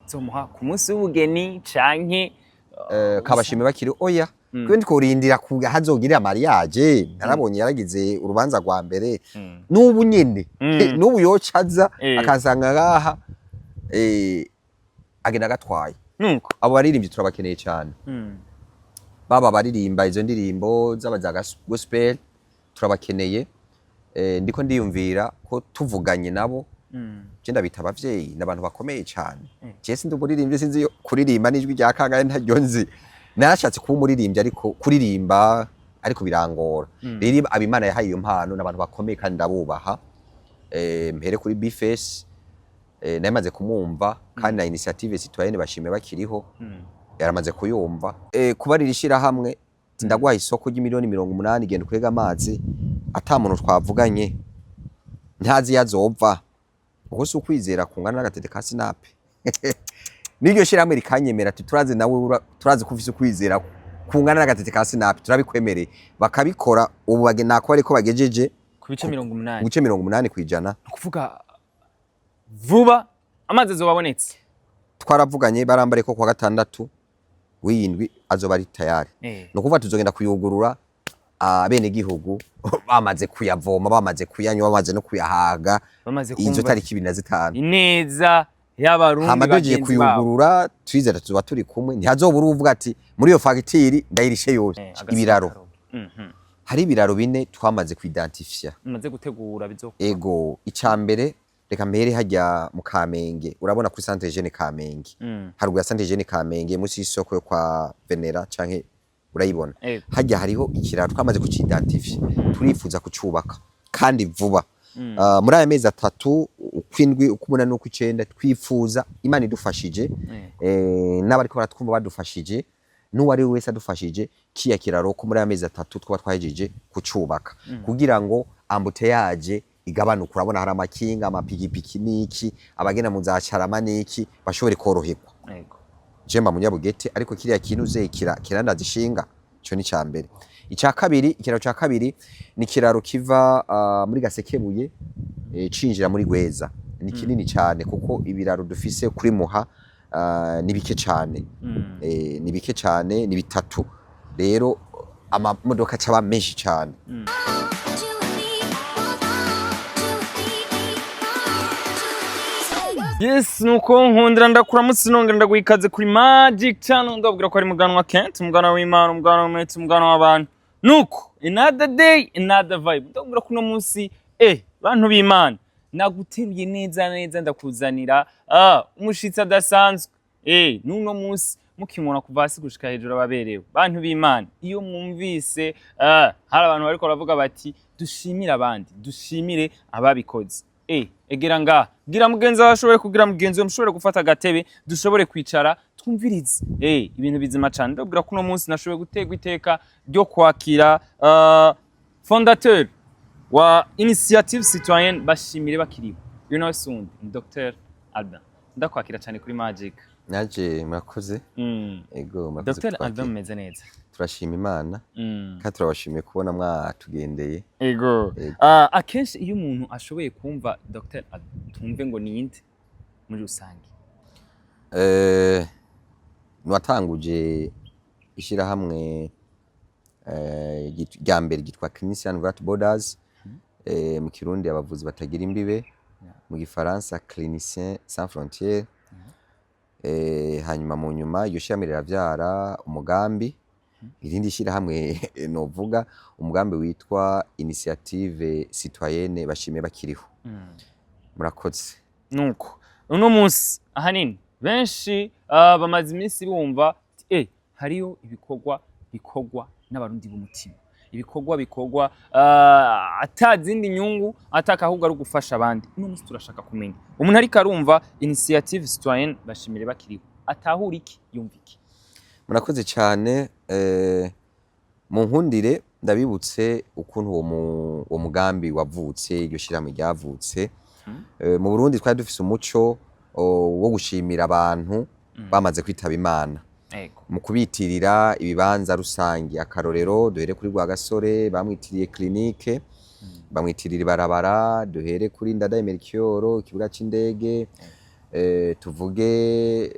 Uzomuha ku munsi w'ubugeni canke Kabashime bakiri, oya, kwe ndiko hazogirira mariage. Narabonye yaragize urubanza rwa mbere. N'ubu nyene, n'ubu yocaza akansanga ngaha, agenda agatwaye. Nuko Abo baririmbyi turabakeneye cyane. Baba baririmba izo ndirimbo zaba za gospel, turabakeneye. Ndiko ndiyumvira ko tuvuganye nabo, je ndabita abavyeyi, n'abantu bakomeye cyane. Je sindi umuririmbyi, sinzi yo kuririmba, n'ijwi rya kangahe ntaryo nzi. Narashatse kuba umuririmbyi, ariko kuririmba ariko birangora. Rero abimana yahaye iyo mpano n'abantu bakomeye kandi ndabubaha. Mpere kuri Bface, namaze kumwumva, kandi na Initiative Citoyenne Bashime Bakiriho yaramaze kuyumva. Kubarira ishirahamwe, ndaguhaye isoko ry'imiliyoni 80, genda ukwega amazi, ata muntu twavuganye, ntazi yazova, uko si ukwizera kungana n'agatete ka sinape. N'iryo shirahamwe rikanyemera ati: "Turazi nawe turazi ko ufise ukwizera kungana n'agatete ka sinape, turabikwemereye." Bakabikora. Ubu nako ariko bagejeje ku bice 80. Ibice 80%. Ni ukuvuga vuba amazi azobabonetse. Twaravuganye, barambare ko kuwa gatandatu w'iyindwi azoba ari tayari. Ni ukuvuga tuzogenda kuyugurura abenegihugu bamaze kuyavoma, bamaze kuyanywa, bamaze no kuyahaga. Bamaze Izo kumva tariki 25. ineza y'Abarundi Hama tugiye bagenzi babo. kuyugurura, twizera tuzoba turi kumwe, ntihazobura uvuga ati: "Muri iyo fagitiri ndayirishe yose." Ibiraro, hari ibiraro bine twamaze kuidentifia. Mumaze gutegura bizo. Ego, ica mbere, reka mbere hajya mu Kamenge, urabona kuri Centre Jeune Kamenge, haruguru ya Centre Jeune Kamenge, munsi y'isoko yo kwa Venera, canke urayibona? Ego. Hajya hariho ikiraro twamaze kucidentifia, turifuza kucubaka kandi vuba. Muri aya mezi 3, ukwindwi, ukw'umunani n'ukw'icenda, twifuza, Imana idufashije, n'abariko baratwumva badufashije, n'uwo ari we wese adufashije, kiya kiraro ko muri aya mezi 3 twaba twahejeje kucubaka, kugira ngo embouteillage igabanuke. Urabona hari amakinga, amapikipiki n'iki, abagenda mu za Carama n'iki, bashobore koroherwa. Je mba Munyabugete, ariko kiriya kintu uze kirandazishinga. Ico ni ca mbere. Ica kabiri, ikiraro ca kabiri ni ikiraro kiva muri Gasekebuye, cinjira muri Gweza. Ni kinini cane, kuko ibiraro dufise kuri Muha ni bike cane. Ni bike cane, ni bitatu. Rero amamodoka acaba menshi cane. Two, three, four, two, three, four, two, three. Yes, nuko nkundira ndakuramutse, nongera ndaguha ikaze kuri Magic Channel. Ndabwira ko ari muganwa Kent, umuganwa w'Imana, umuganwa w'umwete, umuganwa w'abantu. Nuko another day, another vibe. Ndabwira ko uno munsi, bantu b'Imana, naguteruye neza neza, ndakuzanira umushitsi adasanzwe. N'uno munsi mukimubona kuva hasi gushika hejuru ababerewe. Bantu b'Imana, iyo mwumvise hari abantu bariko baravuga bati: "Dushimire abandi, dushimire ababikoze." Egera ngaha, bwira mugenzi wawe ashobore kugira mugenzi wawe mushobore gufata agatebe, dushobore kwicara twumvirize ibintu bizima cane. Ndabwira ko uno munsi nashoboye guterwa iteka ryo kwakira fondateur wa Initiative Citoyenne Bashimire Bakiriho. Uyu nawe sundi ni Dr Albin. Ndakwakira cyane kuri Magic. Naje murakoze. Ego, murakoze Dr kutwakira. Albin, mumeze neza? Turashima Imana, kandi turabashimiye kubona mwatugendeye. Ego. Ego. Akenshi iyo umuntu ashoboye kumva Dr Albin, tumve ngo ninde muri rusange? Watanguje ishirahamwe rya mbere ryitwa Clinicians Without Borders, mu Kirundi abavuzi batagira imbibe, mu Gifaransa Cliniciens Sans Frontières. Hanyuma mu nyuma iryo shirahamwe riravyara umugambi, irindi shirahamwe, novuga umugambi witwa Initiative Citoyenne Bashime Bakiriho. Murakoze. Nuko uno munsi ahanini benshi bamaze iminsi bumva hariyo ibikorwa bikorwa n'Abarundi b'umutima, ibikorwa bikorwa ata zindi nyungu, ataka ahubwo ari ugufasha abandi. Uno munsi turashaka kumenya, umuntu ariko arumva Initiative Citoyenne Bashimire Bakiriho, atahura iki, yumva iki? Murakoze cyane. Mu nkundire ndabibutse ukuntu uwo mugambi wavutse, iryo shirahamwe ryavutse. Mu Burundi twari dufise umuco wo gushimira abantu bamaze kwitaba Imana mu kubitirira ibibanza rusange. Akarorero, duhere kuri Rwagasore, bamwitiriye clinique, bamwitirira ibarabara. Duhere kuri Ndadaye Melchior, ikibuga c'indege. Tuvuge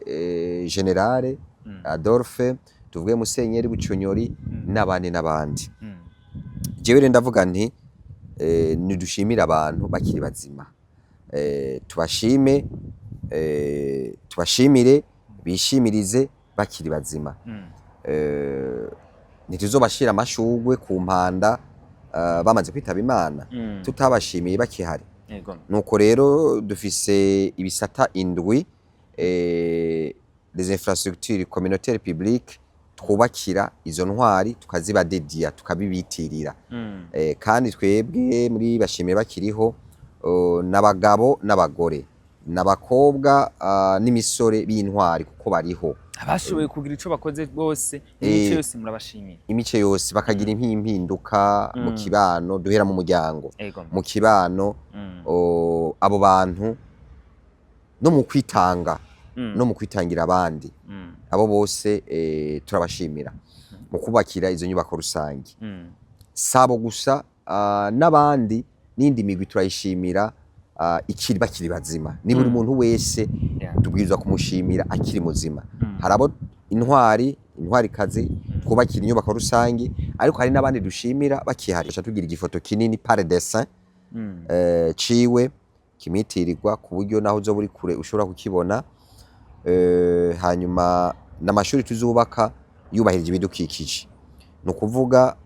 Général Adolphe, tuvuge Musenyeri Buconyori n'abandi n'abandi. Jewe rero ndavuga nti nidushimire abantu bakiri bazima, tubashime, tubashimire bishimirize bakiri bazima. Ntituzobashira amashurwe ku mpanda bamaze kwitaba Imana tutabashimiye bakihari. Nuko rero dufise ibisata indwi, les infrastructures communautaires publiques, twubakira izo ntwari, tukazibadediya, tukabibitirira. Kandi twebwe muri Bashimire Bakiriho, n'abagabo n'abagore n'abakobwa n'imisore b'intwari kuko bariho. Abashoboye kugira ico bakoze bose, imico yose, murabashimiye. Imice yose, bakagira impinduka mu kibano, duhera mu muryango, mu kibano. Abo bantu no mu kwitanga, no mu kwitangira abandi, abo bose turabashimira mu kubakira izo nyubako rusange. Sabo gusa, n'abandi n'indi migwi turayishimira ikiri bakiri bazima. Ni buri muntu wese tubwirizwa kumushimira akiri muzima. Hari abo intwari, intwarikazi twubakira inyubako rusange, ariko hari n'abandi dushimira bakihari. Tuca tugira igifoto kinini par dessin ciwe kimitirirwa, ku buryo naho uzoba uri kure ushobora kukibona. Hanyuma n'amashuri tuzubaka yubahirije ibidukikije, ni ukuvuga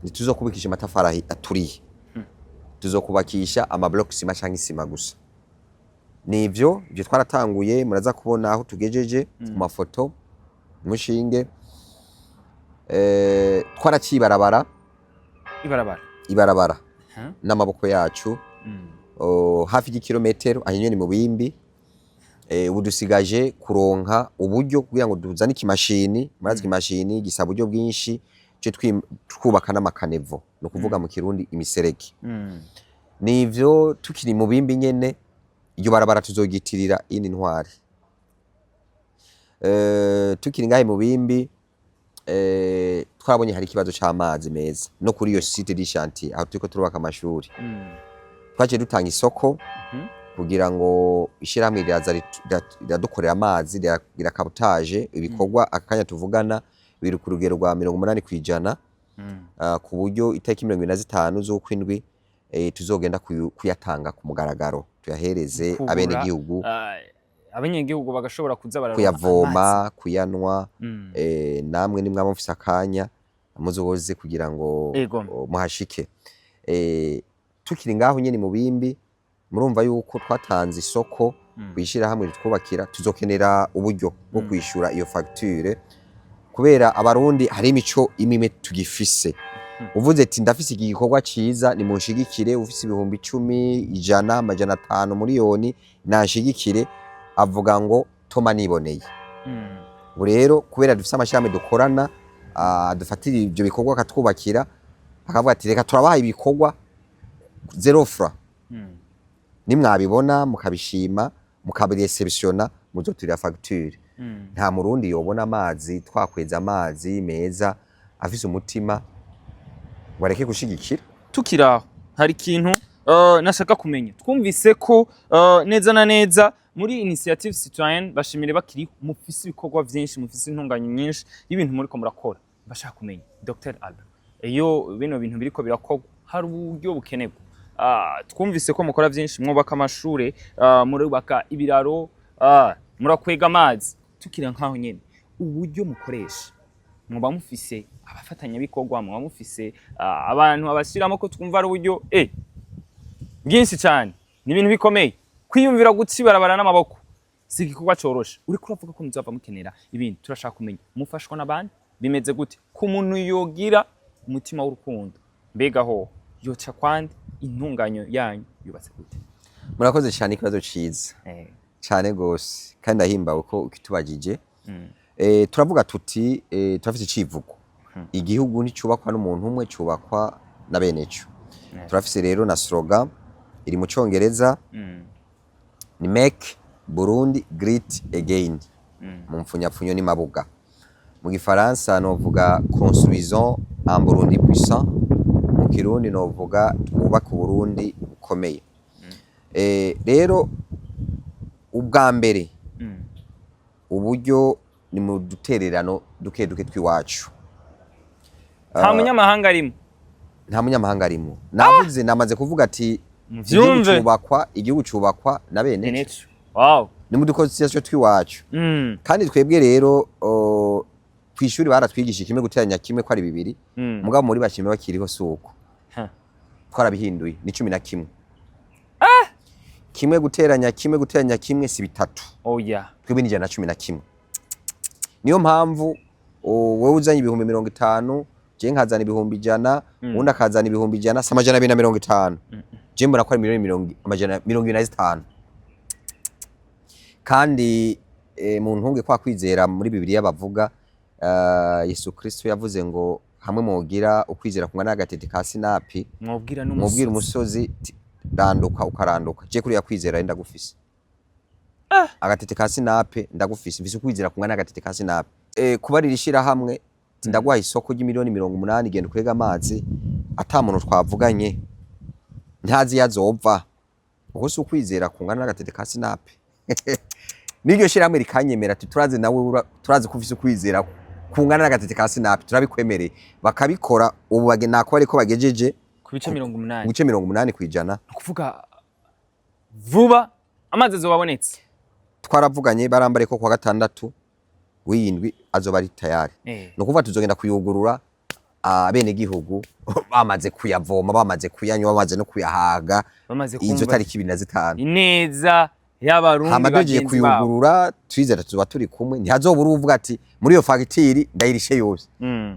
ntituzokubakisha amatafari aturiye, tuzokubakisha amabloc ciment canke isima gusa. Nivyo, ivyo twaratanguye, muraza kubona aho tugejeje ku mafoto mushinge. Twaraciye ibarabara. Ibarabara? Ibarabara Huh? n'amaboko yacu. Hafi y'ikirometero aho nyene mu Bimbi. Ubu dusigaje kuronka uburyo kugira ngo tuzane ikimashini. Murazi ikimashini gisaba uburyo bwinshi, ce twubaka n'ama caniveaux, ni ukuvuga mu Kirundi imiserege. Nivyo, tukiri mu Bimbi nyene, iryo barabara tuzogitirira iyindi ntwari. Tukiri ngahe mu Bimbi, twarabonye hari ikibazo c'amazi meza no kuri iyo site du chantier aho turiko turubaka amashuri. Twaciye dutanga isoko kugira ngo ishirahamwe riraza riradukorera amazi, rirakabutaje ibikorwa. Aka kanya tuvugana biri ku rugero rwa 80%, ku buryo itariki 25 z'ukwindwi tuzogenda kuyatanga ku mugaragaro, tuyahereze Kugura, abenegihugu. Abanyagihugu bagashobora kuza bararonka amazi. Kuyavoma, kuyanwa. Namwe nimwaba mufise akanya muzoze kugira ngo muhashike. Tukiri ngaho nyene mu Bimbi, murumva yuko twatanze isoko kwishirahamwe ritwubakira. Tuzokenera uburyo bwo kwishura iyo facture, kubera Abarundi hari imico imwe tugifise. Uvuze ati ndafise iki gikorwa ciza, nimunshigikire, ufise 10,000, 100, 500, miliyoni nanshigikire, avuga ngo toma niboneye. Ubu rero kubera dufise amashirahamwe dukorana dufatira ivyo bikorwa akatwubakira, akavuga ati reka turabaha ibikorwa zéro franc, nimwabibona mukabishima, mukabireceptiona, muzoturira facture. Nta Murundi yobona amazi, twakweza amazi meza, afise umutima ngo areke gushigikira. Tukiri aho, hari ikintu nashaka kumenya. Twumvise ko neza na neza muri Initiative Citoyenne Bashimire Bakiri mufise ibikorwa vyinshi, mufise intunganyo nyinshi y'ibintu muriko murakora. Bashaka kumenya, Dr Albert, iyo bino bintu biriko birakorwa hari uburyo bukenerwa. Twumvise ko mukora vyinshi, mwubaka amashure, murubaka ibiraro, murakwega amazi. Tukiri nkaho nyene, uburyo mukoresha, muba mufise abafatanyabikorwa, muba mufise abantu abashiramo, ko twumva ari uburyo bwinshi cyane, ni ibintu bikomeye kwiyumvira guca ibarabara n'amaboko, si igikorwa coroshe. Uriko uravuga ko muzava mukenera ibindi, turashaka kumenya mufashwa n'abandi, bimeze gute ku muntu yogira umutima w'urukundo? Mbega ho yoca kwande? Intunganyo yanyu yubatse gute? Murakoze cyane, ikibazo ciza cane gose, kandi ndahimbawe ko ukitubajije. Turavuga tuti turafise icivugo: igihugu nticubakwa n'umuntu umwe, cubakwa na beneco. Turafise rero na slogan iri mu Congereza, ni "Make Burundi Great Again", mu mfunyapfunyo ni mabuga. Mu Gifaransa novuga "Construisons un Burundi puissant", mu Kirundi novuga "Twubake Uburundi bukomeye". Rero Ubwa mbere, uburyo ni mu dutererano duke duke tw'iwacu. Nta munyamahanga arimo? Nta munyamahanga arimo. Navuze, namaze kuvuga ati igihugu Muvyumve. cubakwa, igihugu cubakwa na bene. Neco, wow. Ni mu du cotisation tw'iwacu. Kandi twebwe rero kw'ishuri baratwigisha kimwe guteranya kimwe ko ari bibiri. Mugabo muri bashime bakiriho si uko. Twarabihinduye, ni 11. Kimwe guteranya kimwe guteranya kimwe si bitatu. Oya. Twebwe ni 111. Niyo mpamvu wowe uzanye 50,000, je nkazana 100,000, uwundi akazana 100,000, si 250. Je mbona ko ari miliyoni 275. Kandi mu ntunge kwa kwizera muri Bibiliya bavuga, Yesu Kristo yavuze ngo hamwe mwogira ukwizera kungana n'agatete ka sinapi, mwobwira mubwira n'umusozi umusozi ti, randuka, ukaranduka. Je kuriya kwizera ndagufise, agatete ka sinape ndagufise, mfise ukwizera kungana n'agatete ka sinape. Kubarira ishirahamwe ati ndaguhaye isoko ry'imiliyoni 80, genda ukwega amazi, ata muntu twavuganye, ntazi iyo azova, uko si ukwizera kungana n'agatete ka sinape? N'iryo shirahamwe rikanyemera ati turazi nawe turazi ko ufise ukwizera kungana n'agatete ka sinape, turabikwemereye, bakabikora. Ubu nako ariko bagejeje ku bice 80. Ibice 80%. Ni ukuvuga vuba amazi azobabonetse. Twaravuganye, barambare ko kuwa gatandatu w'iyindwi azoba ari tayari. Ni ukuvuga tuzogenda kuyugurura abenegihugu bamaze kuyavoma, bamaze kuyanywa, bamaze no kuyahaga. Bamaze Izo kumva tariki 25. ineza y'Abarundi Hama tugiye bagenzi babo. kuyugurura, twizera tuzoba turi kumwe, ntihazobura uvuga ati muri iyo fagitiri ndayirishe yose.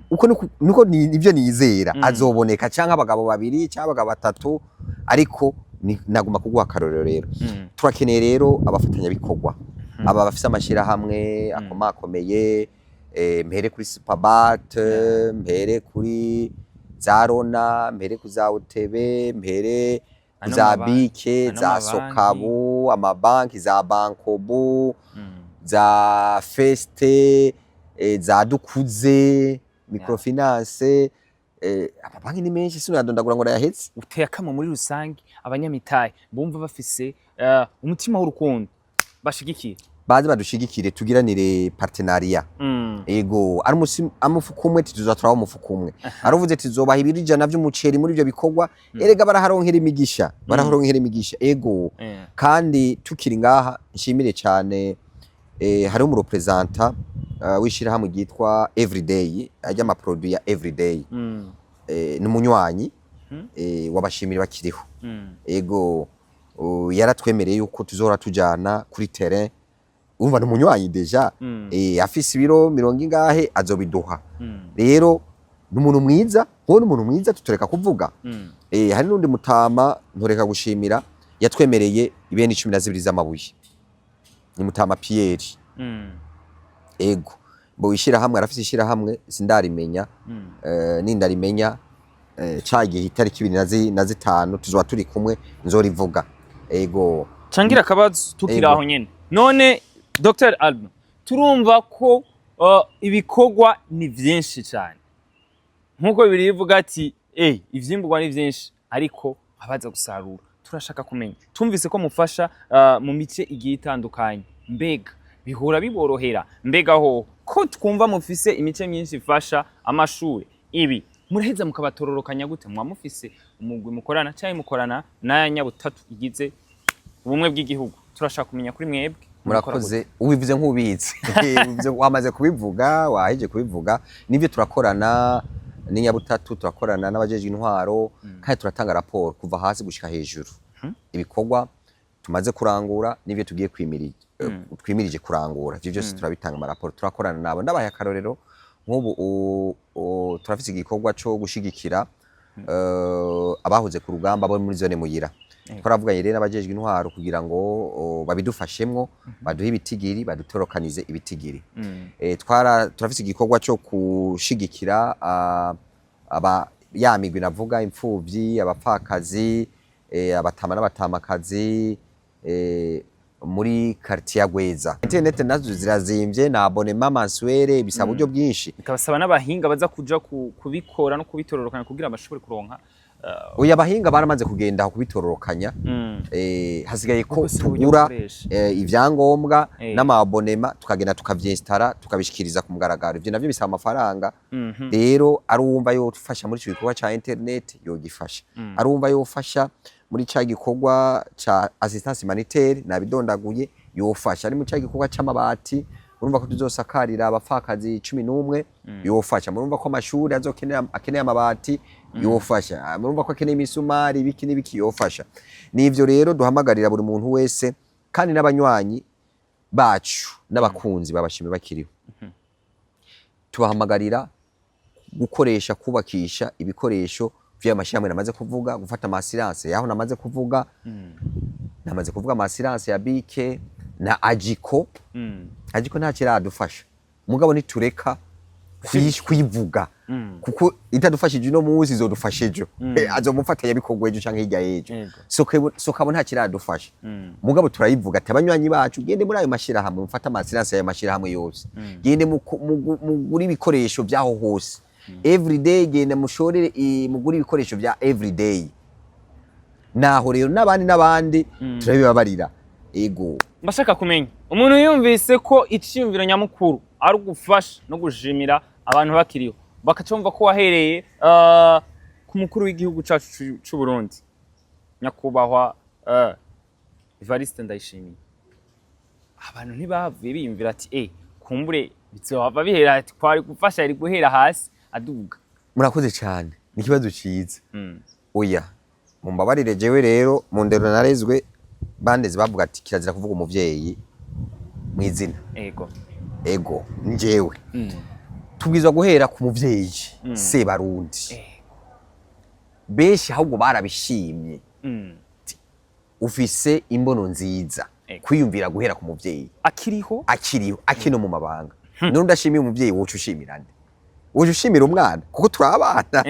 Uko niko nivyo nizera, azoboneka canke abagabo babiri canke abagabo batatu, ariko naguma kuguha akarorero rero. Turakeneye rero abafatanyabikorwa, aba bafise amashirahamwe akomakomeye, mpere kuri Superbat, mpere kuri za Rona, mpere ku za Utebe, mpere ku Ano za mabanki, Bike, ano za mabanki. Sokabu, amabanki za Bankobu, za Feste, za Dukuze Microfinance, amabanki ni menshi, sinadondagura ngo ndayahetse. Uteye akamo muri rusange abanyamitahe bumva bafise umutima w'urukundo bashigikiye. Baze badushigikire, tugiranire partenariat. Ego, ari umufuko umwe, tuzoza turaho umufuko umwe. Aravuze tuzobaha ibiro 100 vy'umuceri muri ivyo bikorwa. Erega baraharonkera imigisha, baraharonkera imigisha, ego. Kandi tukiri ngaha nshimire cyane, hariho umu représentant w'ishirahamwe ryitwa Everyday, ajya ama produit ya Everyday. Ni umunywanyi wabashimira bakiriho. Ego, yaratwemereye yuko tuzohora tujana kuri terrain. Urumva ni umunywanyi déjà. Afise ibiro mirongo ingahe azobiduha. Rero ni umuntu mwiza, nkuwo ni umuntu mwiza tutureka kuvuga. Hari n'undi mutama ntureka gushimira, yatwemereye ibeni 12 z'amabuye, ni mutama Pierre. Ego, bo ishirahamwe, arafise ishirahamwe sindarimenya. Nindarimenya, ca gihe itariki 25 tuzoba turi kumwe nzorivuga, ego. Cangira akabazo tukiri Ego. aho nyene. None Dr Alba, turumva ko ibikorwa ni vyinshi cyane, nkuko bibiri bivuga ati ivyimburwa ni vyinshi ariko abaza gusarura turashaka kumenya. Tumvise ko mufasha mu mice igiye itandukanye, mbega bihora biborohera? Mbega ho ko twumva mufise imice myinshi ifasha amashuri, ibi muraheza mukabatororokanya gute? Muba mufise umugwi mukorana canke mukorana n'aya nyabutatu igize ubumwe bw'igihugu? Turashaka kumenya kuri mwebwe mubikora gute? Murakoze, ubivuze nk'ubizi. Wamaze kubivuga, waheje kubivuga. Nivyo, turakorana n'inyabutatu, turakorana n'abajejwe intwaro, kandi turatanga raporo kuva hasi gushika hejuru, ibikorwa tumaze kurangura n'ivyo tugiye twimirije kurangura. Ivyo byose turabitanga amaraporo, turakorana nabo. Ndabaye akarorero, nk'ubu turafise igikorwa co gushigikira abahoze ku rugamba bo muri zone Muyira. Twaravuganye rero n'abajejwe intwaro kugira ngo babidufashemwo, baduhe ibitigiri, badutorokanize ibitigiri. Turafise igikorwa cyo gushigikira aba ya migwi navuga, imfuvyi, abapfakazi, abatama n'abatamakazi, muri quartier ya Gweza. Internet nazo zirazimvye na abonnement mensuel bisaba uburyo bwinshi. Bikabasaba n'abahinga baza kuja kubikora no kubitororokanya kugira bashobore kuronka Oya, abahinga baramaze kugenda aho kubitororokanya. Hasigaye ko Ubwo si uburyo tugura bukoresha. Ivyangombwa n'ama abonnements, tukagenda tukavyinstara, tukabishikiriza ku mugaragaro. Ivyo navyo bisaba amafaranga. Rero ari uwumva yofasha muri ico gikorwa ca internet yogifasha, ari uwumva yofasha muri ca gikorwa ca assistance humanitaire nabidondaguye yofasha, ari mu ca gikorwa c'amabati, urumva ko tuzosakarira abapfakazi 11, yofasha. Murumva ko amashuri azokenera, akeneye amabati, yofasha. Murumva ko akeneye imisumari, ibiki n'ibiki, yofasha. Nivyo rero duhamagarira buri muntu wese, kandi n'abanywanyi bacu n'abakunzi babashime bakiriho, tubahamagarira gukoresha, kubakisha ibikoresho vy'amashyirahamwe namaze kuvuga, gufata ama assurances yaho namaze kuvuga. Namaze kuvuga ama assurances ya BIC na AGICO. AGICO nta kiradufasha, mugabo nitureka kuyivuga, kuko itadufashije uno munsi izodufasha ejo. Azomufatanya bikorwa ejo canke hirya y'ejo. Sokabo nta kiradufasha, mugabo turayivuga ati abanywanyi bacu, gende muri ayo mashirahamwe, mufate ama assurances y'ayo mashirahamwe yose, gende mugure ibikoresho vyaho hose everyday, genda mushorere, mugure ibikoresho vya everyday. Naho rero n'abandi n'abandi turabibabarira, ego. Mbashaka kumenya, umuntu yumvise ko iciyumviro nyamukuru ari ugufasha no gushimira abantu bakiriho, bakacumva ko wahereye ku mukuru w'igihugu cacu c'u Burundi, nyakubahwa Evariste Ndayishimiye, abantu ntibavuye biyumvira ati kumbure bizohava bihera, ati kwari gufasha yari guhera hasi aduga? Murakoze cyane, ni ikibazo ciza. Oya, mumbabarire, jewe rero mu ndero narezwe, bandeze bavuga ati kirazira kuvuga umuvyeyi mw'izina. Ego, njyewe tubwirizwa guhera ku muvyeyi Sebarundi. Benshi ahubwo barabishimye. Ufise imbono nziza kwiyumvira guhera ku muvyeyi akiriho. Akiriho, akino mu mabanga. None udashimiye umuvyeyi, woca ushimira nde? Woca ushimira umwana? Kuko turi abana,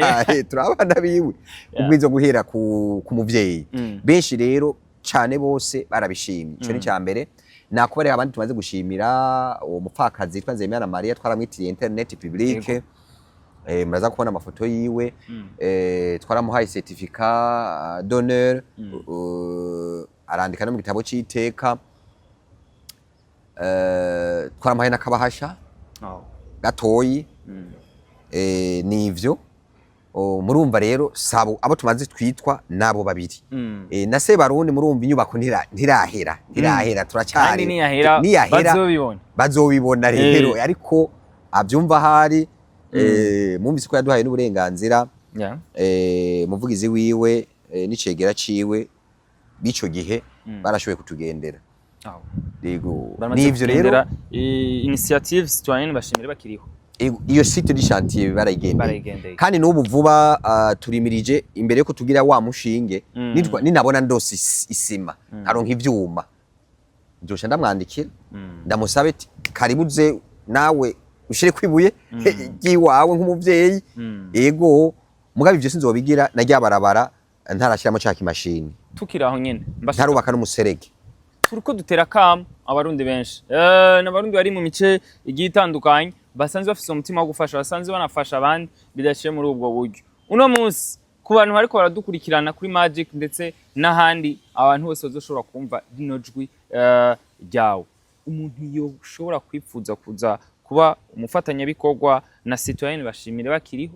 turi abana biwe. Ubwirizwa guhera ku muvyeyi. Benshi rero cane bose barabishimye. Ico ni ca mbere. Nakubarira abandi tumaze gushimira: uwo mupfakazi yitwa Nzeyimana Maria, twaramwitiriye internet publique. Muraza kubona amafoto yiwe. Twaramuhaye certificat d'honneur, arandika no mu gitabo c'iteka. Twaramuhaye n'akabahasha gatoyi. Nivyo. Murumva rero sabo abo tumaze twitwa nabo babiri. Na Sebarundi, murumva inyubako ntirahera, ntirahera, turacyari. Kandi niyahera niyahera bazobibona. Bazobibona rero. Ariko abyumva ahari, mwumvise ko yaduhaye n'uburenganzira. Umuvugizi wiwe n'icegera ciwe b'ico gihe barashoboye kutugendera. Yego. Baramaze Nivyo rero. kugendera initiative citoyenne bashimire bakiriho. Ego, iyo site du chantier barayigendeye. Barayigendeye. Kandi n'ubu vuba turimirije imbere yuko tugira wa mushinge. Ninabona ndose isima, nkaronka ivyuma, nzoca ndamwandikira, ndamusabe ati karibuze nawe ushire kwibuye ry'iwawe nk'umuvyeyi. Ego, mugabe ivyo sinzobigira na rya barabara ntarashyiramo ca kimashini. Tukiri aho nyene, mbashaka Ntarubaka n'umuserege. Turiko dutera kamo abarundi benshi, n'abarundi bari mu mice igiye itandukanye, basanzwe bafise umutima wo gufasha, basanzwe banafasha abandi bidaciye muri ubwo buryo. Uno munsi ku bantu bariko baradukurikirana kuri Magic ndetse n'ahandi, abantu bose bazoshobora kumva rino jwi ryawe, umuntu yoshobora kwipfuza kuza kuba umufatanyabikorwa na citoyenne bashimire bakiriho,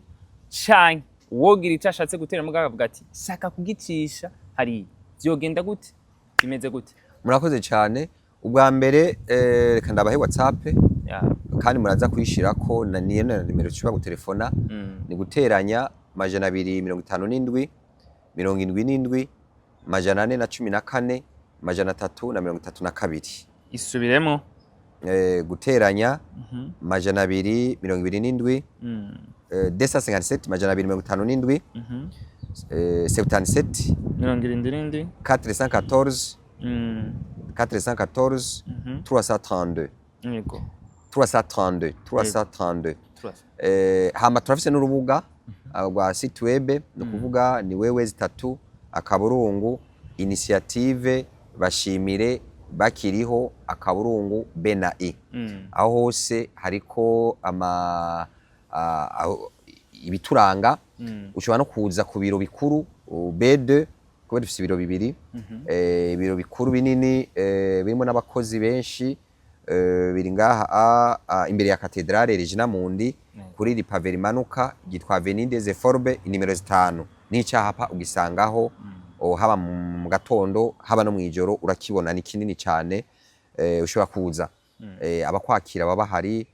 canke uwogira icyo ashatse gutera mugabo akavuga ati shaka kugicisha hariya, vyogenda gute? Bimeze gute? Murakoze cyane. Ubwa mbere, reka ndabahe WhatsApp. Kandi muraza kuyishirako na niyo na nimero ushobora gutelefona. Ni guteranya 257 77 414 332. Isubiremo. Guteranya 227, 257, 257, 77, 77. 414, 414, 332. 332, 332. Turasa. Hama turafise n'urubuga rwa site web, ni ukuvuga ni wewe zitatu akaburungu initiative bashimire bakiriho akaburungu b na i. Aho hose hariko ama aho, Ibituranga, ushobora no kuza ku biro bikuru B2, kuba dufise ibiro bibiri, ibiro bikuru binini, birimo n'abakozi benshi, biri ngaha imbere ya Katedrale Regina Mundi, kuri iri pavé rimanuka ryitwa Avenue des Euphorbes, inimero 5 n'icahapa ugisangaho. Haba mu gatondo, haba no mw'ijoro urakibona, ni kinini cane. Ushobora kuza, abakwakira baba bahari,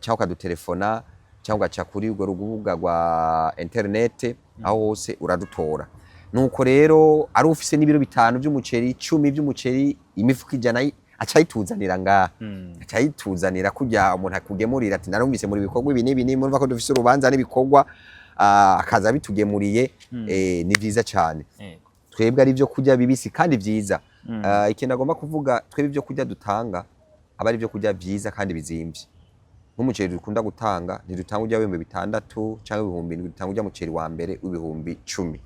cyangwa ukadutelefona, cyangwa ugaca kuri urwo rubuga rwa internet, aho hose uradutora. Nuko rero ari ufise n'ibiro 5 by'umuceri, 10 by'umuceri, imifuko 100, aca ayituzanira ngaha, aca ayituzanira kurya umuntu akugemurira ati: "Narumvise muri bikorwa ibi n'ibi n'ibi, murumva ko dufise urubanza n'ibikorwa," akaza abitugemuriye. Ni vyiza cane. Twebwe ari ibyo kurya bibisi kandi vyiza. Ikintu agomba kuvuga, twebwe ibyo kurya dutanga aba ari ibyo kurya vyiza kandi bizimvye. Nk'umuceri dukunda gutanga, ntidutanga urya w'ibihumbi 6 cyangwa 7,000, dutanga urya muceri wa mbere w'ibihumbi 10,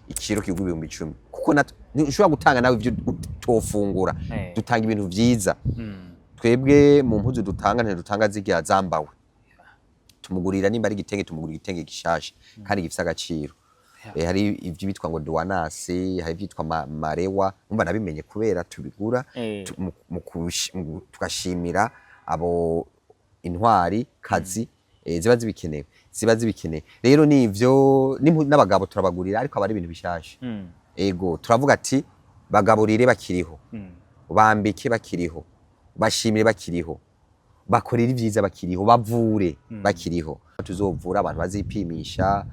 ikiro kigura ibihumbi 10, kuko ntushobora gutanga nawe ivyo utofungura. Dutanga ibintu vyiza. Twebwe mu mpuzu dutanga, ntidutanga zirya zambawe. Tumugurira nimba ari igitenge, tumugurira igitenge gishasha kandi gifise agaciro. Hari ivyo bitwa ngo duwanasi, hari ivyitwa marewa, umva nabimenye kubera tubigura, tugashimira abo intwari kazi, ziba zibikenewe, ziba zibikeneye. Rero nivyo n'abagabo turabagurira, ariko aba ari ibintu bishasha. Ego, turavuga ati: "Bagaburire bakiriho, bambike bakiriho, bashimire bakiriho, bakorere ibyiza bakiriho, bavure bakiriho." Tuzovura abantu bazipimisha,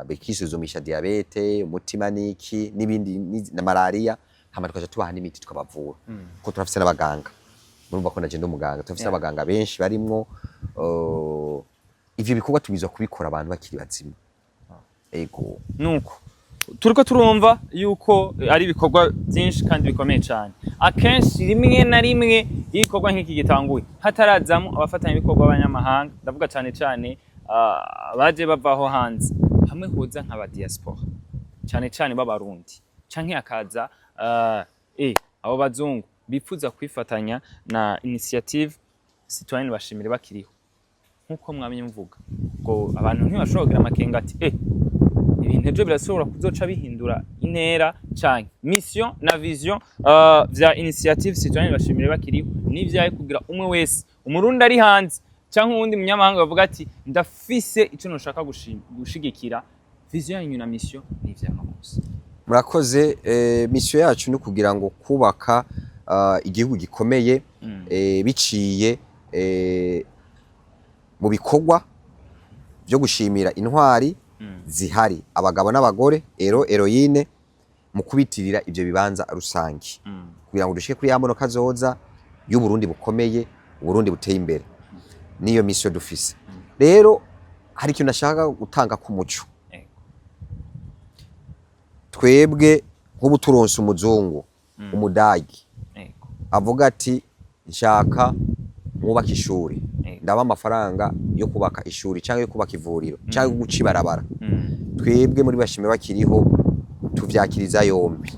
bikisuzumisha diabète, umutima niki n'ibindi, na malaria, hama tukaja tubaha n'imiti tukabavura, kuko turafise n'abaganga. Murumva ko naje ndi umuganga, turafise n'abaganga benshi barimwo. Ivyo bikorwa tubizwa kubikora abantu bakiri bazima, ego. Nuko turiko turumva yuko ari ibikorwa byinshi kandi bikomeye cyane. Akenshi rimwe na rimwe iyo igikorwa nk'iki gitanguye hatarazamo abafatanyabikorwa b'abanyamahanga, ndavuga cyane cyane abaje bavaho hanze, hamwe hoza nk'aba diaspora cyane cyane b'Abarundi, canke hakaza abo bazungu bifuza kwifatanya na Initiative Citoyenne Bashimire Bakiriho, nk'uko mwamye muvuga ngo abantu ntibashobora kugira amakenga ati: "Ibintu ejo birashobora kuzoca bihindura intera," canke mission na vision vya Initiative Citoyenne Bashimire Bakiriho n'ivyaye kugira umwe wese, Umurundi ari hanze canke uwundi munyamahanga, bavuga ati: "Ndafise ico noshaka gushigikira vision yanyu na mission n'ivyaha bose." Murakoze. Mission yacu ni kugira ngo kubaka igihugu gikomeye, biciye mu bikorwa byo gushimira intwari zihari, abagabo n'abagore, héros, héroïnes, mu kubitirira ivyo bibanza rusangi, kugira ngo dushike kuri ya mbono kazoza y'Uburundi bukomeye, Uburundi buteye imbere. Niyo mission dufise. Rero hari ikintu nashaka gutanga ku muco. Twebwe nk'ubu turonse umuzungu, Umudagi, avuga ati: "Nshaka mwubaka ishuri, ndaba amafaranga yo kubaka ishuri cyangwa yo kubaka ivuriro cyangwa yo guca ibarabara," twebwe muri Bashime Bakiriho tuvyakiriza yombi,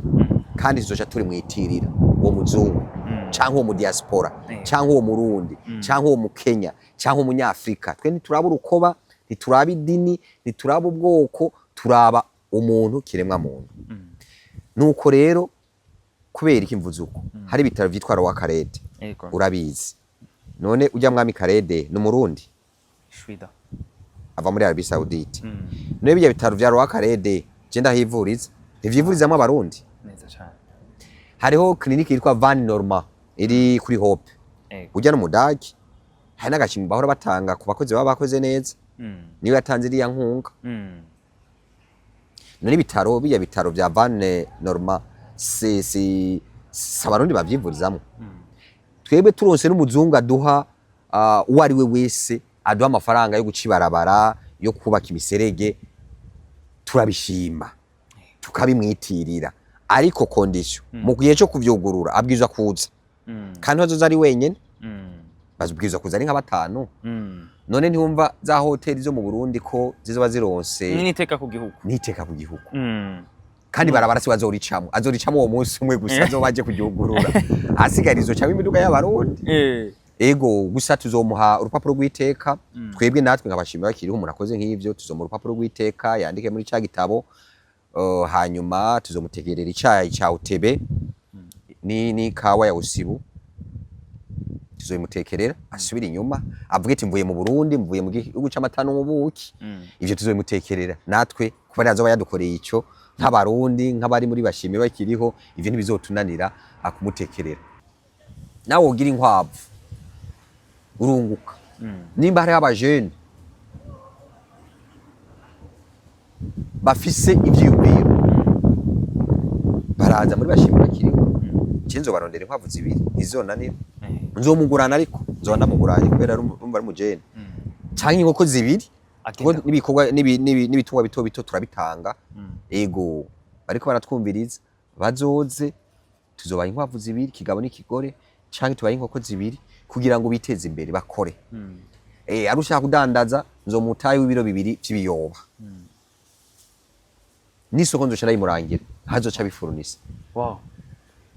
kandi tuzoca turi mwitirira uwo muzungu canke uwo mu diaspora, canke uwo Murundi, canke uwo Mukenya, canke Umunyafrika. Twe ntituraba urukoba, ntituraba idini, ntituraba ubwoko, turaba umuntu, kiremwa muntu. Nuko rero kubera iki mvuze uko? Hari ibitaro vyitwa Roi Khaled. Urabizi. None ujya mwami Khaled ni Umurundi? Shwida. Ava muri Arabie Saoudite. None bijya bitaro vya Roi Khaled, je ndahivuriza, ntivyivurizamwo Abarundi? Neza cyane. Hariho clinique yitwa Van Norma iri kuri Hope. Ujya n'Umudagi. Hari n'agashimwe bahora batanga ku bakozi baba bakoze neza. Niyo yatanze iriya nkunga. None ibitaro, bijya bitaro vya Van Norma, si Abarundi bavyivurizamwo? Twebwe turonse n'umuzungu aduha, uwo ari we wese aduha amafaranga yo guca ibarabara, yo kubaka imiserege, turabishima tukabimwitirira, ariko condition, mu gihe cyo kuvyugurura abwirizwa kuza, kandi ntazoza ari wenyene, bazobwirizwa kuza ari nka batanu. None ntiwumva za hoteli zo mu Burundi ko zizoba zironse Ni n'iteka ku gihugu. Niteka ku gihugu. Kandi barabara si bazoricamwo, azoricamwo uwo munsi umwe gusa azoba aje kuryugurura, hasigara izocamwo imiduga y'Abarundi. Ego, gusa tuzomuha urupapuro rw'iteka. Twebwe natwe nkabashimira bakiriho, umuntu akoze nk'ivyo tuzomuha urupapuro rw'iteka yandike muri ca gitabo. Hanyuma tuzomutegerera icayi ca utebe ni kawa ya usibu, tuzobimutekerera asubire inyuma avuge ati: "Mvuye mu Burundi, mvuye mu gihugu c'amata n'ubuki." Ivyo tuzobimutekerera natwe kuba azoba yadukoreye ico nk'Abarundi, nk'abari muri bashimye bakiriho. Ivyo ntibizotunanira kumutekerera. Nawe wogira inkwavu urunguka. Nimba hariho abajene bafise ivyiyumviro baraza muri bashimye bakiriho, je nzobarondera inkwavu zibiri, ntizonanira. Nzomugurana, ariko nzoba ndamuguranye kubera urumva ari umujene, canke inkoko zibiri, kuko Agenda. n'ibikorwa n'ibitungwa bito bito turabitanga. Ego, bariko baratwumviriza bazoze, tuzobaha inkwavu zibiri, ikigabo n'ikigore, canke tubahe inkoko zibiri kugira ngo biteze imbere bakore. Ari ushaka kudandaza, nzomutaye w'ibiro 2 vy'ibiyoba, n'isoko nzoca ndayimurangira hazoca bifurunisa.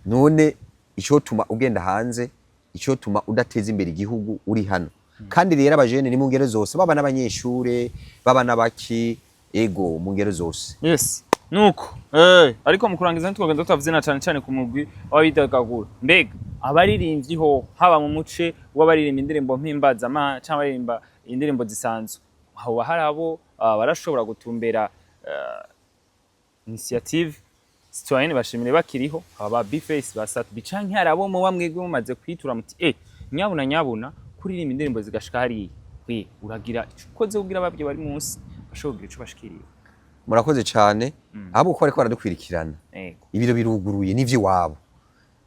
None icotuma ugenda hanze, icotuma udateza imbere igihugu uri hano? Kandi rero abajene ni mu ngero zose, baba n'abanyeshure, baba n'abaki, ego, mu ngero zose. Yes, nuko ariko mu kurangiza ntitwogenda tutavuze na cane cane ku mugwi w'abidagadura. Mbega abaririmbyi ho, haba mu muce w'abaririmba indirimbo mpimbazamana canke abaririmba indirimbo zisanzwe, hoba hari abo barashobora gutumbera initiative citoyenne bashimire bakiriho, aba ba B-Face, ba Sat-B, canke hari abo muba mwebwe mumaze kwitura muti: "Nyabuna nyabuna, kuririmba indirimbo zigashika hariya, we uragira ico ukoze kugira ababye bari munsi bashobora kugira ico bashikiriye"? Murakoze cane. Ahubwo ko bariko baradukwirikirana, ibiro biruguruye n'ivy'iwabo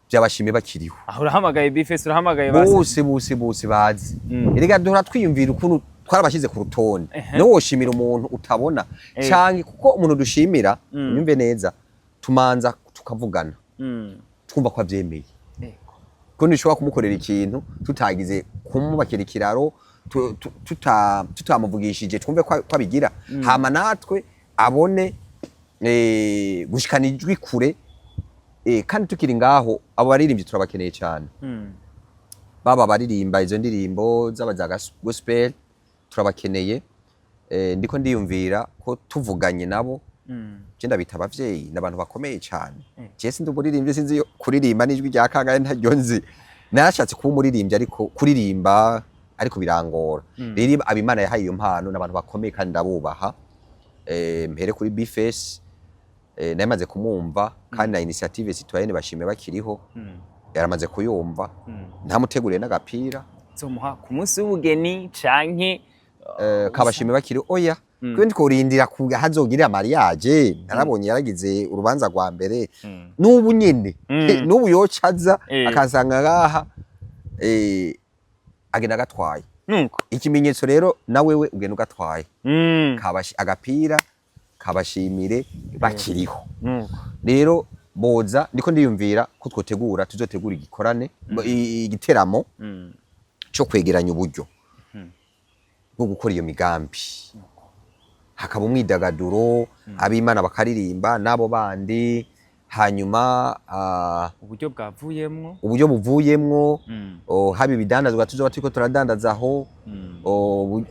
byabashimye bakiriho. Aho urahamagaye B-Face, urahamagaye ba Bose bose bose bazi. Erega duhora twiyumvira ukuntu twarabashyize ku rutonde. Niwo woshimira umuntu utabona canke kuko umuntu dushimira, unyumve neza, tumanza tukavugana, twumva ko avyemeye, ko ntushobora kumukorera ikintu tutagize kumubakira ikiraro, tutamuvugishije twumve ko abigira, hama natwe abone gushikana ijwi kure. Kandi tukiri ngaho, abo baririmbyi turabakeneye cyane. Baba baririmba izo ndirimbo zaba za gospel, turabakeneye. Ndiko ndiyumvira ko tuvuganye nabo, je ndabita abavyeyi, n'abantu bakomeye cyane. Je sindi umuririmbyi, sinzi yo kuririmba n'ijwi rya kangahe, ntaryo nzi. Narashatse kuba umuririmbyi, ariko kuririmba ariko birangora. Rero abimana yahaye iyo mpano n'abantu bakomeye kandi ndabubaha. Mpere kuri B-Face, namaze kumwumva, kandi na initiative citoyenne bashime bakiriho yaramaze kuyumva. Ntamuteguriye n'agapira. Zomuha ku munsi w'ubugeni canke Kabashime bakiri, oya, kuko ndiko ku hazogirira mariage. Narabonye yaragize urubanza rwa mbere, n'ubu nyene n'ubu yocaza akansanga ngaha, agenda agatwaye. Nuko ikimenyetso rero na wewe ugenda ugatwaye agapira kabashimire bakiriho. Nuko Rero boza, ndiko ndiyumvira ko twotegura, tuzotegura igikorane, igiteramo cyo kwegeranya uburyo bwo gukora iyo migambi, hakaba umwidagaduro, ab'Imana bakaririmba n'abo bandi, hanyuma uburyo bwavuyemwo. Uburyo buvuyemwo, haba ibidandazwa tuzoba turiko turadandaza aho,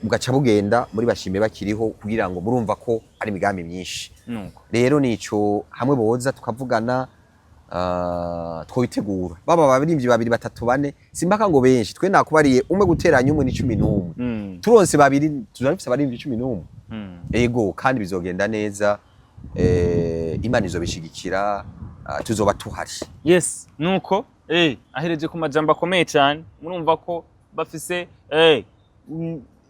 bugaca bugenda muri bashime bakiriho, kugira ngo murumva ko ari imigambi myinshi. Nuko Rero nico, hamwe boza tukavugana, twobitegura, baba abaririmbyi babiri, batatu, bane, simpaka ngo benshi. Twe nakubariye, umwe guteranya umwe ni 11. Turonse babiri tuzaba dufise abaririmbyi 11. Ego, kandi bizogenda neza, Imana izobishigikira, tuzoba tuhari. Yes, nuko ahereje ku majambo akomeye cyane. Murumva ko bafise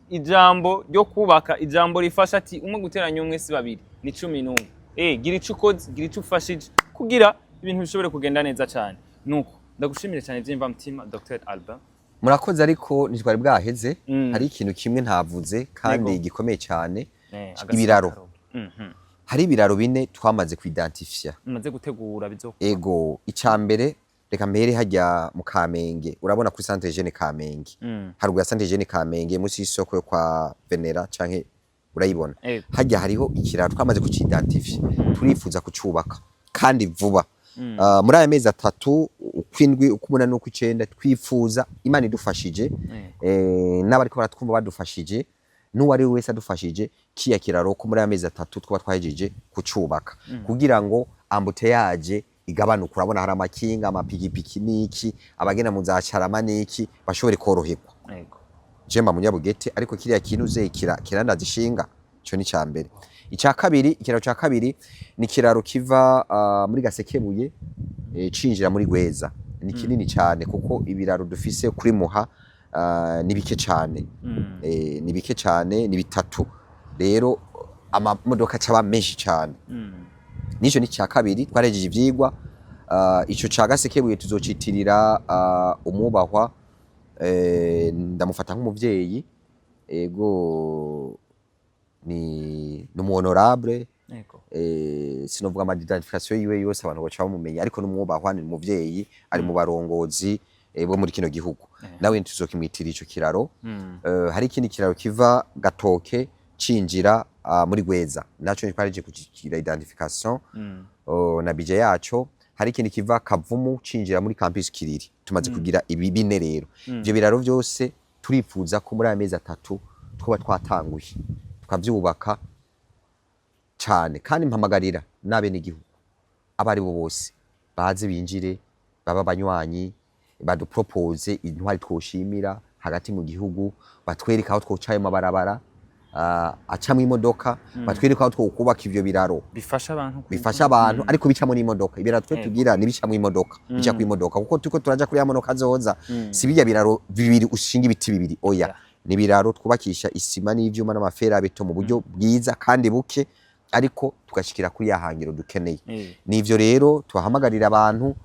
ijambo ryo kubaka, ijambo rifasha, ati umwe guteranya umwe si babiri, ni 11. Gira ico ukoze, gira ico ufashije kugira ibintu bishobore kugenda neza cyane. Nuko ndagushimire cyane byimva mutima, Dr Albin. Murakoze, ariko ntitwari bwaheze. Hari ikintu kimwe ntavuze kandi gikomeye cyane. Ibiraro. Hari ibiraro bine twamaze kuidentifia. Mumaze gutegura bizo. Ego, icya mbere, reka mbere hajya mu Kamenge, urabona kuri Centre Jeune Kamenge, haruguru ya Centre Jeune Kamenge, munsi y'isoko yo kwa Venera, canke urayibona? Ego. Hajya hariho ikiraro twamaze kucidentifia, turifuza kucubaka kandi vuba. Muri aya mezi 3, ukwindwi, uk'umunani n'ukw'icenda, twifuza, Imana idufashije, n'abariko baratwumva badufashije, n'uwo ari we wese adufashije, kiya kiraro ko muri aya mezi 3 twaba twahejeje kucubaka, kugira ngo embouteillage igabanuke. Urabona hari amakinga, amapikipiki n'iki, abagenda mu za Carama n'iki, bashobore koroherwa. Je mba Munyabugete, ariko kiriya kintu uze kirandazishinga. Ico ni ca mbere. Ica kabiri, ikiraro ca kabiri ni ikiraro kiva muri Gasekebuye cinjira muri Gweza. Ni kinini cane, kuko ibiraro dufise kuri Muha ni bike cane. Ni bike cane, ni bitatu. Rero amamodoka acaba menshi cane. Nico ni ca kabiri, twarejeje ivyigwa. Ico ca Gasekebuye tuzocitirira umwubahwa, ndamufata nk'umuvyeyi, ego, ni umu honorable. Sinovuga ama identification yiwe yose, abantu baca bamumenya, ariko n'umwubahwa, ni umuvyeyi, ari mu barongozi bo muri kino gihugu. Nawe tuzokimwitira ico kiraro. Hari ikindi kiraro kiva Gatoke cinjira muri Gweza, naco twareje kukigira identification na budget yaco. Hari ikindi kiva Kavumu cinjira muri campus Kiriri. Tumaze kugira ibi bine. Rero ivyo biraro vyose turifuza ko muri aya mezi 3 twaba twatanguye tukavyubaka cane. Kandi mpamagarira n'abenegihugu abo ari bo bose baze binjire, baba abanywanyi, badupropose intwari twoshimira hagati mu gihugu, batwereke aho twoca ayo mabarabara acamwo imodoka, batwereke aho twokubaka ivyo biraro bifasha abantu bifasha abantu, ariko bicamo n'imodoka. Ibiraro twe tugira nibicamwo imodoka, bica ku imodoka, kuko turiko turaja kuri ya modoka zoza. Si birya biraro bibiri ushinga ibiti bibiri, oya. Ni ibiraro twubakisha isima n'ivyuma n'ama fer à béton mu buryo bwiza kandi buke, ariko tugashikira kuri ya hangiro dukeneye. Nivyo rero tuhamagarira abantu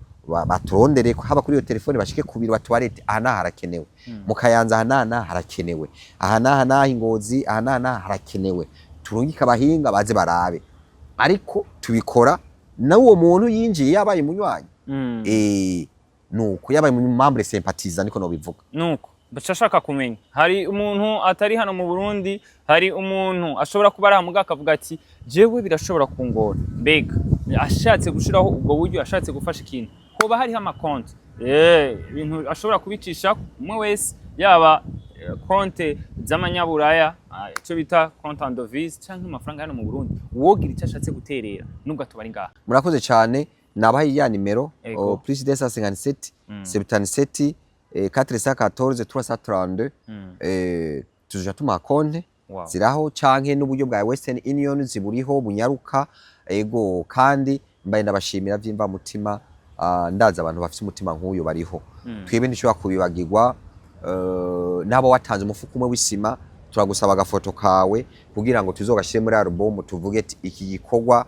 baturondere, haba kuri iyo telefone, bashike ku biro, batubarete: aha n'aha harakenewe mu Kayanza, aha n'aha n'aha harakenewe, aha n'aha n'aha i Ngozi, aha n'aha n'aha harakenewe. Turungike abahinga baze barabe, ariko tubikora n'uwo muntu yinjiye yabaye umunywanyi. Nuko yabaye umu membre sympathisant, niko nobivuga. Nuko ndashaka kumenya, hari umuntu atari hano mu Burundi, hari umuntu ashobora kuba ari ahamuga akavuga ati: "Jewe birashobora kungora." Mbega ashatse gushiraho ubwo buryo, ashatse gufasha ikintu, hoba hariho amakonti, ibintu ashobora kubicisha umwe wese, yaba konte z'amanyaburaya, ico bita compte en devise, canke amafaranga hano mu Burundi, uwogira icyo ashatse guterera nubwo atubari ngaha? Murakoze cyane. Nabahaye ya nimero plus 257 77 414 332. Tuzoja tumuha konte ziraho, canke n'uburyo bwa Western Union ziburiho bunyaruka. Ego, kandi mbaye ndabashimira vyimva mutima. Ndazi abantu bafise umutima nk'uyu bariho. Twebwe ntishobora kubibagirwa. N'abo watanze umufuko umwe w'isima, turagusaba agafoto kawe kugira ngo tuzogashire muri album, tuvuge ati iki gikorwa,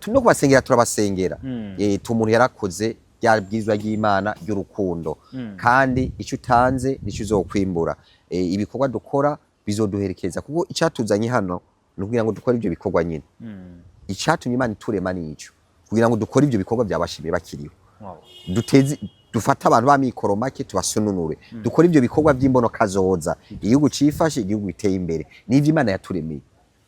no kubasengera turabasengera. Umuntu yarakoze rya bwirizwa ry'Imana ry'urukundo, kandi icyo utanze nicyo uzokwimbura. Ibikorwa dukora bizoduherekeza, kuko icyatuzanye hano ni ukugira ngo dukore ibyo bikorwa nyine. Icyatumye Imana iturema nico, kugira ngo dukore ibyo bikorwa byabashimiye bakiriho. Duteze, dufate abantu b'amikoro make, tubasununure, dukore ibyo bikorwa by'imbono kazoza, igihugu cifashe, igihugu giteye imbere. N'ivyo Imana yaturemeye,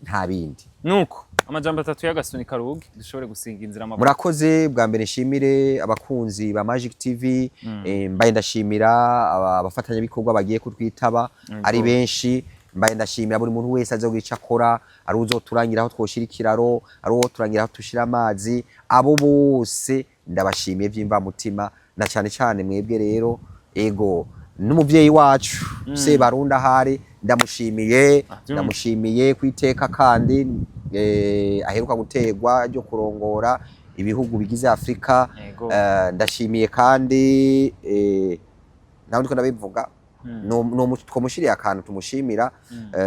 nta bindi. Nuko amajambo atatu y'agasuni karugi, dushobore gusinga inzira amavuta. Murakoze. Bwa mbere nshimire abakunzi ba Magic TV. Mbaye ndashimira abafatanyabikorwa bagiye kutwitaba ari benshi. Mbaye ndashimira buri muntu wese azogira icyo akora, ari uzoturangira aho twoshira ikiraro, ari uwo turangira aho tushira amazi. Abo bose ndabashimiye vy'imvamutima, na cane cane mwebwe rero. Ego, n'umuvyeyi wacu Sebarundi ahari ndamushimiye. Ndamushimiye kwiteka kandi aheruka guterwa ryo kurongora ibihugu bigize Afrika. Ndashimiye kandi nawe ndiko ndabivuga, twamushiriye akantu tumushimira.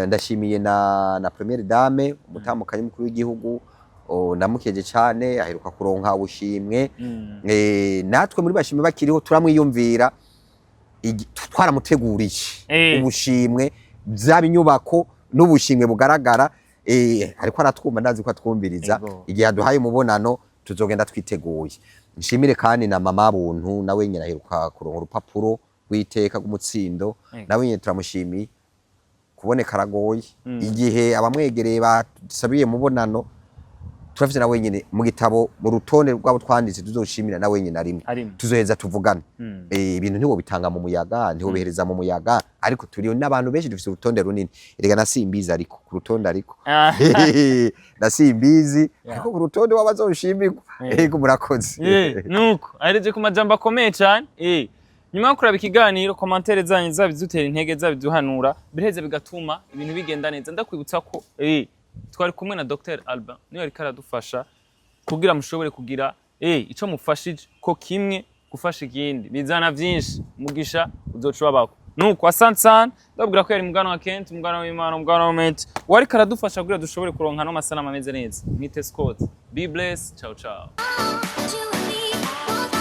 Ndashimiye na première dame, umutambukanyi mukuru w'igihugu. Ndamukeje cane, aheruka kuronka ubushimwe. Natwe muri bashimwe bakiriho turamwiyumvira, twaramuteguriye ubushimwe, byaba inyubako n'ubushimwe bugaragara. Ariko aratwumva, ndazi ko atwumviriza. Igihe aduhaye umubonano tuzogenda twiteguye. Nshimire kandi na mama Buntu, nawe nyine aheruka kuronka urupapuro rw'iteka rw'umutsindo. Nawe nyine turamushimiye. Kuboneka aragoye, igihe abamwegereye basabiye mubonano. Turafite na wenyine mu gitabo, mu rutonde rw'abo twanditse tuzoshimira, na wenyine arimo. Arimo. Tuzoheza tuvugane. Ibintu ntiwobitanga mu muyaga, ntiwobihereza mu muyaga, ariko turiyo n'abantu benshi, dufite urutonde runini. Erega na Simbizi ariko ku rutonde, ariko na Simbizi ariko ku rutonde w'abazoshimirwa. Ego, murakoze. Nuko ahereje ku majambo akomeye cyane. Nyuma yo kuraba ikiganiro, commentaires zanyu zaba izutera intege, zaba izuhanura, biraheze bigatuma ibintu bigenda neza. Ndakwibutsa ko twari kumwe na Dr Albin, niwe ariko aradufasha kugira mushobore kugira ico mufashije, ko kimwe gufasha ikindi bizana vyinshi, mugisha uzoca ubabako. Nuko asante sana, ndabwira ko yari mugana wa Kent, mugana w'Imana, mugana wa Met, wariko aradufasha kugira dushobore kuronka no masanamu ameze neza. Mwite Scott, be blessed, ciao ciao. Two, three, four.